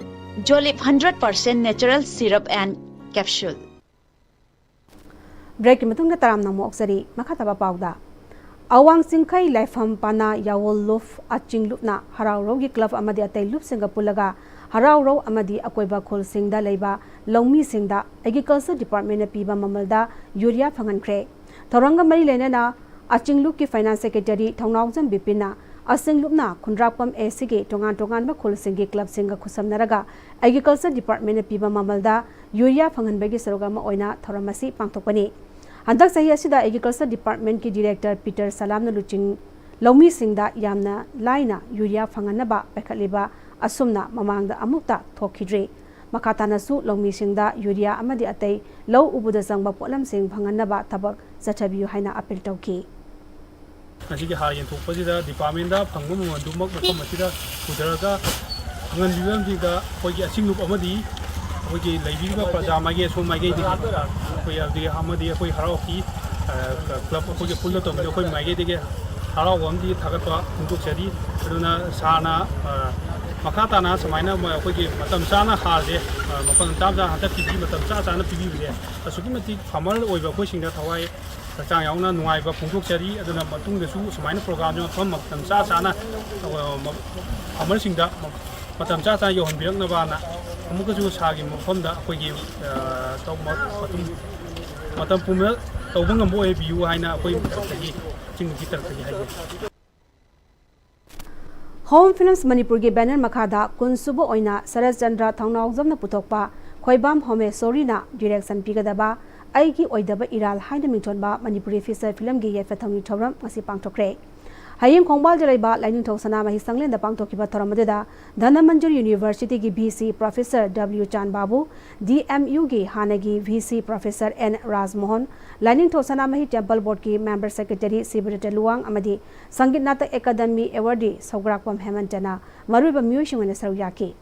Jolib hundred percent natural syrup and capsule꯫ Breakꯀꯤ ꯃꯇꯨꯡꯗ ꯇꯔꯥꯝꯅ ꯑꯃꯨꯛ ꯑꯣꯛꯆꯔꯤ꯫ ꯃꯈꯥ ꯇꯥꯕ ꯄꯥꯎꯗ, ꯑꯋꯥꯡ ꯆꯤꯡꯈꯩ ꯂꯥꯏꯐꯝ ꯄꯥꯅꯥ ꯌꯥꯋꯣꯜ ꯂꯨꯞ ꯑꯆꯤꯡꯂꯨꯞꯅ ꯍꯔꯥꯎꯔꯧꯒꯤ club ꯑꯃꯗꯤ ꯑꯇꯩ ꯂꯨꯞꯁꯤꯡꯒ ꯄꯨꯜꯂꯒ ꯍꯔꯥꯎꯔꯧ ꯑꯃꯗꯤ ꯑꯀꯣꯏꯕ ꯈꯨꯜꯁꯤꯡꯗ ꯂꯩꯕ ꯂꯧꯃꯤꯁꯤꯡꯗ Agriculture Departmentꯅ ꯄꯤꯕ ꯃꯃꯜꯗ ꯌꯨꯔꯤꯌꯥ ꯐꯪꯍꯟꯈ꯭ꯔꯦ꯫ ꯊꯧꯔꯝꯒ ꯃꯔꯤ ꯂꯩꯅꯅ ꯑꯆꯤꯡꯂꯨꯞꯀꯤ Finance Secretary ꯊꯧꯅꯥꯎꯖꯝ ꯕꯤꯄꯤꯟꯅ ꯑꯆꯤꯡꯂꯨꯞꯅ ꯈꯨꯟꯗ꯭ꯔꯥꯛꯄꯝ ꯑꯦꯁꯤꯒꯤ ꯇꯣꯉꯥꯟ ꯇꯣꯉꯥꯟꯕ ꯈꯨꯜꯁꯤꯡꯒꯤ clubꯁꯤꯡꯒ ꯈꯨꯠꯁꯝꯅꯔꯒ Agriculture Departmentꯅ ꯄꯤꯕ ꯃꯃꯜꯗ ꯌꯨꯔꯤꯌꯥ ꯐꯪꯍꯟꯕꯒꯤ ꯁꯔꯨꯛ ꯑꯃ ꯑꯣꯏꯅ ꯊꯧꯔꯝ ꯑꯁꯤ ꯄꯥꯡꯊꯣꯛꯄꯅꯤ꯫ ꯍꯟꯗꯛ ꯆꯍꯤ ꯑꯁꯤꯗ Agriculture Departmentꯀꯤ Director ꯄꯤꯇꯔ ꯁꯂꯥꯝꯅ ꯂꯨꯆꯤꯡ ꯂꯧꯃꯤꯁꯤꯡꯗ ꯌꯥꯝꯅ ꯂꯥꯏꯅ ꯌꯨꯔꯤꯌꯥ ꯐꯪꯍꯟꯅꯕ ꯄꯥꯏꯈꯠꯂꯤꯕ ꯑꯁꯨꯝꯅ ꯃꯃꯥꯡꯗ ꯑꯃꯨꯛꯇ ꯊꯣꯛꯈꯤꯗ꯭ꯔꯤ꯫ ꯃꯈꯥ ꯇꯥꯅꯁꯨ ꯂꯧꯃꯤꯁꯤꯡꯗ ꯌꯨꯔꯤꯌꯥ ꯑꯃꯗꯤ ꯑꯇꯩ ꯂꯧ ꯎꯕꯗ ꯆꯪꯕ ꯄꯣꯠꯂꯝꯁꯤꯡ ꯐꯪꯍꯟꯅꯕ ꯊꯕꯛ ꯆꯠꯊꯕꯤꯌꯨ ꯍꯥꯏꯅ appeal ꯇꯧꯈꯤ꯫ ꯉꯁꯤꯒꯤ ꯍꯥꯔ ꯌꯦꯟꯊꯣꯛꯄꯁꯤꯗ departmentꯗ ꯐꯪꯕ ꯃꯃꯜꯗꯨꯃꯛ ꯃꯐꯝ ꯑꯁꯤꯗ ꯄꯨꯊꯔꯒ ꯐꯪꯍꯟꯕꯤꯕ ꯑꯃꯗꯤ ꯑꯩꯈꯣꯏꯒꯤ ꯑꯆꯤꯡꯂꯨꯞ ꯑꯃꯗꯤ ꯑꯩꯈꯣꯏꯒꯤ ꯂꯩꯕꯤꯔꯤꯕ ꯄ꯭ꯔꯖꯥ ꯃꯥꯏꯀꯩ ꯑꯁꯣꯝ ꯃꯥꯏꯀꯩꯗꯒꯤ ꯑꯩꯈꯣꯏ ꯑꯗꯨꯗꯒꯤ ꯑꯃꯗꯤ ꯑꯩꯈꯣꯏ ꯍꯔꯥꯎꯀꯤ, ꯑ, club ꯑꯩꯈꯣꯏꯒꯤ ꯄꯨꯟꯅ ꯇꯧꯃꯤꯟꯅ ꯑꯩꯈꯣꯏ ꯃꯥꯏꯀꯩꯗꯒꯤ ꯍꯔꯥꯎꯕ ꯑꯃꯗꯤ ꯊꯥꯒꯠꯄ ꯐꯣꯡꯗꯣꯛꯆꯔꯤ꯫ ꯑꯗꯨꯅ ꯁꯥꯔꯅ, ꯑ, ꯃꯈꯥ ꯇꯥꯅ ꯁꯨꯃꯥꯏꯅ ꯃ-, ꯑꯩꯈꯣꯏꯒꯤ ꯃꯇꯝ ꯆꯥꯅ ꯍꯥꯔꯁꯦ, ꯑ, ꯃꯐꯝ ꯆꯥ ꯆꯥ ꯍꯟꯗꯛꯀꯤꯗꯤ ꯃꯇꯝ ꯆꯥ ꯆꯥꯅ ꯄꯤꯕꯤꯕꯁꯦ ꯑꯁꯨꯛꯀꯤ ꯃꯇꯤꯛ farmer ꯑꯣꯏꯕ ꯑꯩꯈꯣꯏꯁꯤꯡꯗ ꯊꯋꯥꯏ ꯍꯛꯆꯥꯡ ꯌꯥꯎꯅ ꯅꯨꯡꯉꯥꯏꯕ ꯐꯣꯡꯗꯣꯛꯆꯔꯤ꯫ ꯑꯗꯨꯅ ꯃꯇꯨꯡꯗꯁꯨ ꯁꯨꯃꯥꯏꯅ programꯁꯦ ꯃꯐꯝ ꯃꯇꯝ ꯆꯥ ꯆꯥꯅ, ꯑ, ꯃ-, farmerꯁꯤꯡꯗ ꯃ-, ꯃꯇꯝ ꯆꯥ ꯆꯥꯅ ꯌꯧꯍꯟꯕꯤꯔꯛꯅꯕꯅ ꯑꯃꯨꯛꯀꯁꯨ ꯁꯥꯔꯒꯤ ꯃꯐꯝꯗ ꯑꯩꯈꯣꯏꯒꯤ, ꯑ, ꯇꯧ-, ꯃ-, ꯃꯇꯨꯡ ꯃꯇꯝ ꯄꯨꯝꯕꯗ ꯇꯧꯕ ꯉꯝꯕ ꯑꯣꯏꯕꯤꯌꯨ ꯍꯥꯏꯅ ꯑꯩꯈꯣꯏ ꯇꯔꯞꯇꯒꯤ, ꯆꯤꯡꯒꯤ ꯇꯔꯞꯇꯒꯤ ꯍꯥꯏꯖꯔꯤ꯫ Home Films ꯃꯅꯤꯄꯨꯔꯒꯤ banner ꯃꯈꯥꯗ ꯀꯨꯟꯁꯨꯕ ꯑꯣꯏꯅ ꯁꯔꯠꯆꯟꯗ꯭ꯔ ꯊꯧꯅꯥꯎꯖꯝꯅ ꯄꯨꯊꯣꯛꯄ ꯈꯣꯏꯕꯥꯝ ꯍꯣꯃꯦꯁꯣꯔꯤꯅ direction ꯄꯤꯒꯗꯕ ꯑꯩꯒꯤ ꯑꯣꯏꯗꯕ ꯏꯔꯥꯜ ꯍꯥꯏꯅ ꯃꯤꯡꯊꯣꯟꯕ ꯃꯅꯤꯄꯨꯔꯤ feature filmꯒꯤ ꯌꯥꯏꯐ ꯊꯧꯅꯤ ꯊꯧꯔꯝ ꯉꯁꯤ ꯄꯥꯡꯊꯣꯛꯈ꯭ꯔꯦ꯫ ꯍꯌꯦꯡ ꯈꯣꯡꯕꯥꯜꯗ ꯂꯩꯕ ꯂꯥꯏꯅꯤꯡꯊꯧ ꯁꯅꯥꯃꯍꯤ ꯁꯪꯂꯦꯟꯗ ꯄꯥꯡꯊꯣꯛꯈꯤꯕ ꯊꯧꯔꯝ ꯑꯗꯨꯗ ꯙꯅꯃꯟꯖꯨꯔ ꯌꯨꯅꯤꯚꯔꯁꯤꯇꯤꯒꯤ ꯚꯤ ꯁꯤ ꯄ꯭ꯔꯣꯐꯦꯁꯔ ꯗꯕ꯭ꯂꯤꯌꯨ ꯆꯥꯟ ꯕꯥꯕꯨ, ꯗꯤ ꯑꯦꯝ ꯌꯨꯒꯤ ꯍꯥꯟꯅꯒꯤ V C professor N Rajmohan, Lainingthou Sanamahi temple ꯕꯣꯔꯗꯀꯤ ꯃꯦꯝꯕꯔ ꯁꯦꯀ꯭ꯔꯦꯇꯔꯤ ꯁꯤꯕꯤꯔꯇ ꯂꯨꯋꯥꯡ ꯑꯃꯗꯤ ꯁꯪꯒꯤꯠ ꯅꯥꯇꯛ ꯑꯦꯀꯥꯗꯃꯤ ꯑꯦꯋꯥꯔꯗꯤ ꯁꯧꯒ꯭ꯔꯥꯛꯄꯝ ꯍꯦꯃꯟꯇꯅ ꯃꯔꯨꯑꯣꯏꯕ ꯃꯤꯑꯣꯏꯁꯤꯡ ꯑꯣꯏꯅ ꯁꯔꯨꯛ ꯌꯥꯈꯤ꯫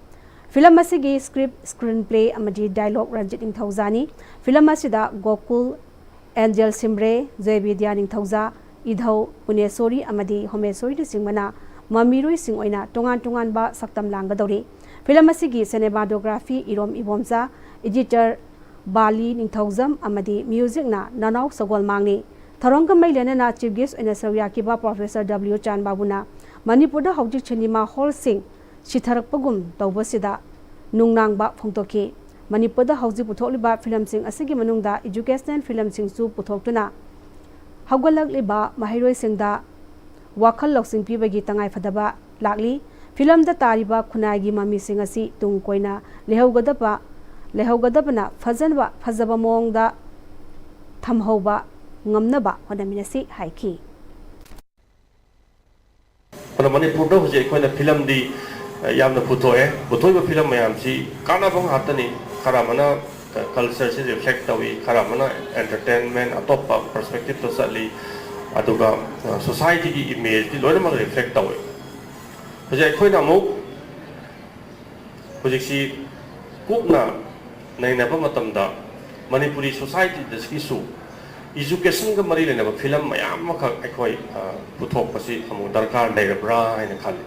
ꯐꯤꯂꯝ ꯑꯁꯤꯒꯤ ꯁ꯭ꯀ꯭ꯔꯤꯞ, ꯁ꯭ꯀ꯭ꯔꯤꯟ ꯄ꯭ꯂꯦ ꯑꯃꯗꯤ ꯗꯥꯏꯂꯣꯒ ꯔꯟꯖꯤꯠ ꯅꯤꯡꯊꯧꯖꯥꯅꯤ꯫ ꯐꯤꯂꯝ ꯑꯁꯤꯗ ꯒꯣꯀꯨꯜ, ꯑꯦꯟꯖꯦꯜ ꯁꯤꯝꯔꯦ, ꯖꯣꯏꯕꯤꯗ꯭ꯌꯥ ꯅꯤꯡꯊꯧꯖꯥ, ꯏꯙꯧ ꯄꯨꯅꯦꯁꯣꯔꯤ ꯑꯃꯗꯤ ꯍꯣꯃꯦꯁꯣꯔꯤꯅꯆꯤꯡꯕꯅ ꯃꯃꯤꯔꯣꯏꯁꯤꯡ ꯑꯣꯏꯅ ꯇꯣꯉꯥꯟ ꯇꯣꯉꯥꯟꯕ ꯁꯛꯇꯝ ꯂꯥꯡꯒꯗꯧꯔꯤ꯫ ꯐꯤꯂꯝ ꯑꯁꯤꯒꯤ ꯁꯤꯅꯦꯃꯥꯇꯣꯒ꯭ꯔꯥꯐꯤ ꯏꯔꯣꯝ ꯏꯕꯣꯝꯆꯥ, ꯏꯗꯤꯇꯔ ꯕꯥꯂꯤ ꯅꯤꯡꯊꯧꯖꯝ ꯑꯃꯗꯤ ꯃ꯭ꯌꯨꯖꯤꯛꯅ ꯅꯅꯥꯎ ꯁꯒꯣꯜꯃꯥꯡꯅꯤ꯫ ꯊꯧꯔꯝꯒ ꯃꯔꯤ ꯂꯩꯅꯅ ꯆꯤꯐ ꯒꯦꯁ ꯑꯣꯏꯅ ꯁꯔꯨꯛ ꯌꯥꯈꯤꯕ ꯄ꯭ꯔꯣꯐꯦꯁꯔ ꯗꯕ꯭ꯂꯤꯌꯨ ꯆꯥꯟ ꯕꯥꯕꯨꯅ ꯃꯅꯤꯄꯨꯔꯗ ꯍꯧꯖꯤꯛ ꯁꯤꯅꯦꯃꯥ ꯍꯣꯜꯁꯤꯡ ꯁꯤꯊꯔꯛꯄꯒꯨꯝ ꯇꯧꯕꯁꯤꯗ ꯅꯨꯡꯅꯥꯡꯕ ꯐꯣꯡꯗꯣꯛꯈꯤ꯫ ꯃꯅꯤꯄꯨꯔꯗ ꯍꯧꯖꯤꯛ ꯄꯨꯊꯣꯛꯂꯤꯕ ꯐꯤꯂꯝꯁꯤꯡ ꯑꯁꯤꯒꯤ ꯃꯅꯨꯡꯗ ꯏꯖꯨꯀꯦꯁꯅꯦꯜ ꯐꯤꯂꯝꯁꯤꯡꯁꯨ ꯄꯨꯊꯣꯛꯇꯨꯅ ꯍꯧꯒꯠꯂꯛꯂꯤꯕ ꯃꯍꯩꯔꯣꯏꯁꯤꯡꯗ ꯋꯥꯈꯜ ꯂꯧꯁꯤꯡ ꯄꯤꯕꯒꯤ ꯇꯉꯥꯏꯐꯗꯕ ꯂꯥꯛꯂꯤ꯫ ꯐꯤꯂꯝꯗ ꯇꯥꯔꯤꯕ ꯈꯨꯟꯅꯥꯏꯒꯤ ꯃꯃꯤꯁꯤꯡ ꯑꯁꯤ ꯇꯨꯡ ꯀꯣꯏꯅ ꯂꯩꯍꯧꯒꯗꯕ, ꯂꯩꯍꯧꯒꯗꯕꯅ ꯐꯖꯅꯕ, ꯐꯖꯕ ꯃꯑꯣꯡꯗ ꯊꯝꯍꯧꯕ ꯉꯝꯅꯕ ꯍꯣꯠꯅꯃꯤꯟꯅꯁꯤ ꯍꯥꯏꯈꯤ꯫ ꯑꯗꯣ ꯃꯅꯤꯄꯨꯔꯗ ꯍꯧꯖꯤꯛ ꯑꯩꯈꯣꯏꯅ ꯐꯤꯂꯝꯗꯤ, ꯑ, ꯌꯥꯝꯅ ꯄꯨꯊꯣꯛꯑꯦ꯫ ꯄꯨꯊꯣꯛꯏꯕ ꯐꯤꯂꯝ ꯃꯌꯥꯝꯁꯤ ꯀꯥꯟꯅꯕ ꯉꯥꯛꯇꯅꯤ꯫ ꯈꯔ ꯑꯃꯅ, ꯑ, ꯀꯜꯆꯔꯁꯤ ꯔꯤꯐ꯭ꯂꯦꯛ ꯇꯧꯏ, ꯈꯔ ꯑꯃꯅ ꯑꯦꯟꯇꯔꯇꯦꯟꯃꯦꯟ, ꯑꯇꯣꯞꯄ ꯄꯔꯁꯄꯦꯛꯇꯤꯞꯇ ꯆꯠꯂꯤ꯫ ꯑꯗꯨꯒ, ꯑ, ꯁꯣꯁꯥꯏꯇꯤꯒꯤ ꯏꯃꯦꯖꯇꯤ ꯂꯣꯏꯅꯃꯛ ꯔꯤꯐ꯭ꯂꯦꯛ ꯇꯧꯏ꯫ ꯍꯧꯖꯤꯛ ꯑꯩꯈꯣꯏꯅ ꯑꯃꯨꯛ ꯍꯧꯖꯤꯛꯁꯤ ꯀꯨꯞꯅ ꯅꯩꯅꯕ ꯃꯇꯝꯗ ꯃꯅꯤꯄꯨꯔꯤ ꯁꯣꯁꯥꯏꯇꯤꯗꯁꯨ ꯏꯖꯨꯀꯦꯁꯟꯒ ꯃꯔꯤ ꯂꯩꯅꯕ ꯐꯤꯂꯝ ꯃꯌꯥꯝ ꯑꯃꯈꯛ ꯑꯩꯈꯣꯏ, ꯑ, ꯄꯨꯊꯣꯛꯄꯁꯤ ꯑꯃꯨꯛ ꯗꯔꯀꯥꯔ ꯂꯩꯔꯕ꯭ꯔꯥ ꯍꯥꯏꯅ ꯈꯜꯂꯤ꯫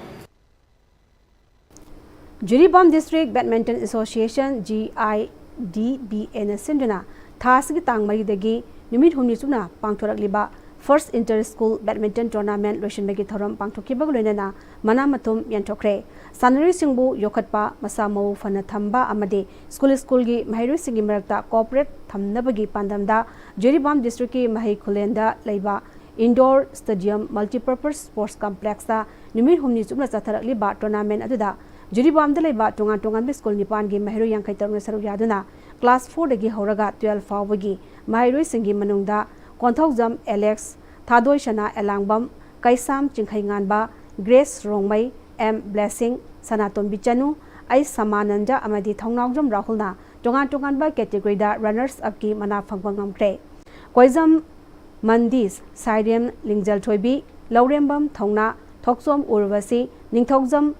Jiribam district badminton association, G I D B ꯑꯦꯅ ꯁꯤꯟꯗꯨꯅ ꯊꯥ ꯑꯁꯤꯒꯤ ꯇꯥꯡ ꯃꯔꯤꯗꯒꯤ ꯅꯨꯃꯤꯠ ꯍꯨꯝꯅꯤ ꯆꯨꯞꯅ ꯄꯥꯡꯊꯣꯔꯛꯂꯤꯕ first inter school badminton tournament ꯂꯣꯏꯁꯤꯟꯕꯒꯤ ꯊꯧꯔꯝ ꯄꯥꯡꯊꯣꯛꯈꯤꯕꯒ ꯂꯣꯏꯅꯅ ꯃꯅꯥ ꯃꯊꯨꯝ ꯌꯦꯟꯊꯣꯛꯈ꯭ꯔꯦ꯫ ꯁꯥꯟꯅꯔꯣꯏꯁꯤꯡꯕꯨ ꯌꯣꯛꯈꯠꯄ, ꯃꯁꯥ ꯃꯎ ꯐꯅ ꯊꯝꯕ ꯑꯃꯗꯤ ꯁ꯭ꯀꯨꯜ ꯁ꯭ꯀꯨꯜꯒꯤ ꯃꯍꯩꯔꯣꯏꯁꯤꯡꯒꯤ ꯃꯔꯛꯇ ꯀꯣꯑꯣꯄꯔꯦꯠ ꯊꯝꯅꯕꯒꯤ ꯄꯥꯟꯗꯝꯗ ꯖꯤꯔꯤꯕꯥꯝ ꯗꯤꯁꯇ꯭ꯔꯤꯛꯀꯤ ꯃꯍꯩ ꯈꯨꯂꯦꯟꯗ ꯂꯩꯕ ꯏꯟꯗꯣꯔ ꯁ꯭ꯇꯦꯗꯤꯌꯝ ꯃꯜꯇꯤꯄꯔꯄꯁ ꯁ꯭ꯄꯣꯔꯠꯁ ꯀꯝꯄ꯭ꯂꯦꯛꯁꯇ ꯅꯨꯃꯤꯠ ꯍꯨꯝꯅꯤ ꯆꯨꯞꯅ ꯆꯠꯊꯔꯛꯂꯤꯕ ꯇꯣꯔꯅꯥꯃꯦꯟꯠ ꯑꯗꯨꯗ ꯖꯤꯔꯤꯕꯥꯝꯗ ꯂꯩꯕ ꯇꯣꯉꯥꯟ ꯇꯣꯉꯥꯟꯕ ꯁ꯭ꯀꯨꯜ ꯅꯤꯄꯥꯟꯒꯤ ꯃꯍꯩꯔꯣꯏ ꯌꯥꯡꯈꯩ ꯇꯔꯨꯛꯅ ꯁꯔꯨꯛ ꯌꯥꯗꯨꯅ ꯀ꯭ꯂꯥꯁ ꯐꯣꯔꯗꯒꯤ ꯍꯧꯔꯒ ꯇꯨꯋꯦꯜꯐ ꯐꯥꯎꯕꯒꯤ ꯃꯍꯩꯔꯣꯏꯁꯤꯡꯒꯤ ꯃꯅꯨꯡꯗ Konthoujam Alex, Thadoisana Elangbam, Keisham Chingkheinganba, Grace Rongmei, M Blessing, Sanatombi Chanu, H Samananda ꯑꯃꯗꯤ ꯊꯧꯅꯥꯎꯖꯝ ꯔꯥꯍꯨꯜꯅ ꯇꯣꯉꯥꯟ ꯇꯣꯉꯥꯟꯕ categoryꯗ runners upꯀꯤ ꯃꯅꯥ ꯐꯪꯕ ꯉꯝꯈ꯭ꯔꯦ꯫ ꯀꯣꯏꯖꯝ ꯃꯟꯗꯤꯁ, ꯁꯥꯏꯔꯦꯝ ꯂꯤꯡꯖꯦꯜꯊꯣꯏꯕꯤ, ꯂꯧꯔꯦꯝꯕꯝ ꯊꯧꯅꯥ, ꯊꯣꯛꯆꯣꯝ ꯎꯔꯕꯁꯤ, ꯅꯤꯡꯊꯧꯖꯝ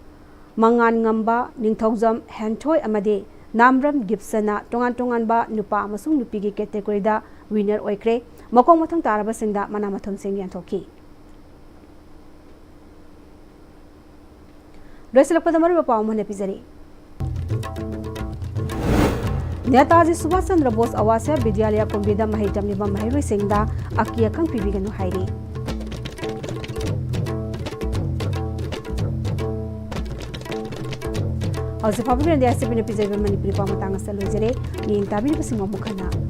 ꯃꯉꯥꯟ ꯉꯝꯕ, ꯅꯤꯡꯊꯧꯖꯝ ꯍꯦꯟꯊꯣꯏ ꯑꯃꯗꯤ ꯅꯥꯝꯕ꯭ꯔꯝ ꯒꯤꯞꯁꯟꯅ ꯇꯣꯉꯥꯟ ꯇꯣꯉꯥꯟꯕ ꯅꯨꯄꯥ ꯑꯃꯁꯨꯡ ꯅꯨꯄꯤꯒꯤ categoryꯗ winner ꯑꯣꯏꯈ꯭ꯔꯦ꯫ ꯃꯈꯣꯡ ꯃꯊꯪ ꯇꯥꯔꯕꯁꯤꯡꯗ ꯃꯅꯥ ꯃꯊꯨꯝꯁꯤꯡ ꯌꯦꯟꯊꯣꯛꯈꯤ꯫ ꯂꯣꯏꯁꯤꯜꯂꯛꯄꯗ ꯃꯔꯨꯑꯣꯏꯕ ꯄꯥꯎ ꯑꯃ ꯍꯟꯅ ꯄꯤꯖꯔꯤ꯫ ꯅꯦꯇꯥꯖꯤ ꯁꯨꯚꯥꯁ ꯆꯟꯗ꯭ꯔ ꯕꯣꯁ ꯑꯋꯥꯁ꯭ꯌ ꯕꯤꯗ꯭ꯌꯥꯂꯌ ꯀꯨꯝꯕꯤꯗ ꯃꯍꯩ ꯇꯝꯂꯤꯕ ꯃꯍꯩꯔꯣꯏꯁꯤꯡꯗ ꯑꯀꯤ ꯑꯈꯪ ꯄꯤꯕꯤꯒꯅꯨ ꯍꯥꯏꯔꯤ꯫ ꯍꯧꯖꯤꯛ ꯐꯥꯎꯕꯒꯤ ꯑꯣꯏꯅꯗꯤ ꯑꯁꯤꯕꯤꯅ ꯄꯤꯖꯔꯤꯕ ꯃꯅꯤꯄꯨꯔꯤ ꯄꯥꯎ ꯃꯇꯥꯡ ꯑꯁꯤꯗ ꯂꯣꯏꯖꯔꯦ꯫ ꯃꯤꯠꯌꯦꯡ ꯇꯥꯕꯤꯔꯤꯕꯁꯤꯡꯕꯨ ꯑꯃꯨꯛ ꯍꯟꯅ